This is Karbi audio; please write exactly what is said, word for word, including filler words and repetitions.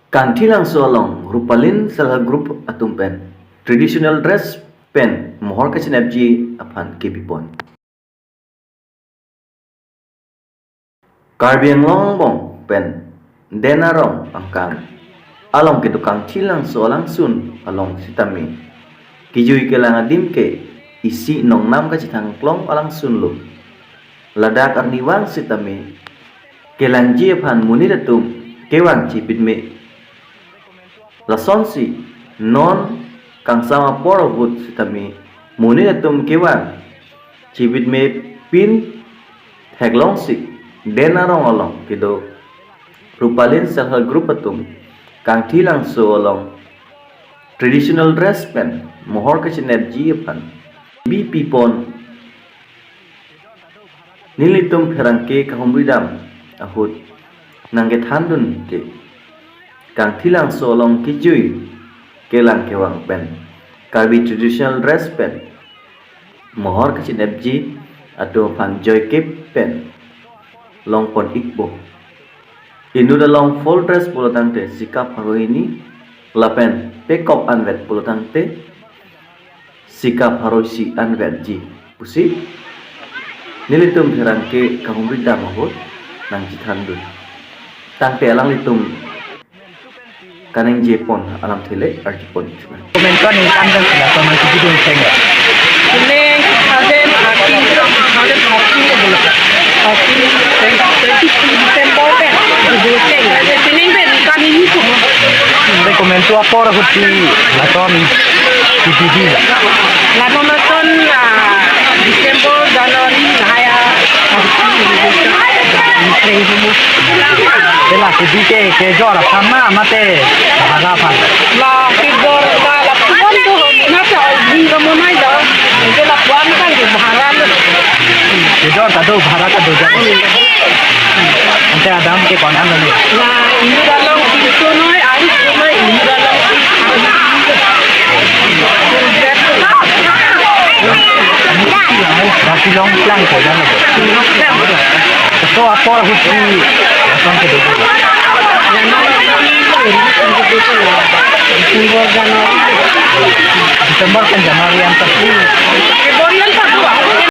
Kangthilangso along Rupalin Self Help Group atum pen traditional dress pen mohor kachinepji aphan kebipon. Karbi Anglong angbong pen Den Arong angkang along kedo Kangthilangso alangsun along sitame kejui kelang adim ke isi nongnam kachethangklong alangsunlo. Ladak arnivang sitame kelangji aphan monit atum kevang chibitme. Lasonsi non kangsam apor ahut sitame monit atum kevang chibitme pin theklongsi Den Arong along kedo Rupalin Self Help Group atum Kangthilangso along traditional dress pen mohor kachinepji aphan bipipon. Nelitum pherangke kahumri dam ahut nangkethandun ke Kangthilangso along kejui kelang kevang pen Karbi traditional dress pen mohor kachinepji atum aphan joikep pen longpon ikpo. Inut along full dress pulotangte sika pharo hini lapen pekok anvet pulotangte sika pharo isi anvetji pusi nelitum pherangke kahumri dam ahut nangchethandun. Tangte alanglitum kaningjepon alamthe le arjupon. Komentar ni kan dan sila komentar video seng ya. Kuning, Aden, Aki, Aden, Aki, Aki, twenty-three December pen, video seng. Sining pen, kami ni tu. Recommend tu apor ahut si laton P P D la. Laton laton, ah, December, January, nahaya, February, March, April, June. Ela, P P D ke, kejor aphan ma, mate, bhara aphan. La, kejor ta lapuan do, na sa, di kamu nai do. Ke lapuan kan di bhara lo. Kejor ta do, bhara ta do jang. Ante adam ke kon an lo. La, inut along pintu noi, alis noi, inut along pintu. Rasi long plang ko jang lo. So apor ahut si lason kedo. December, January. December pen January antar. February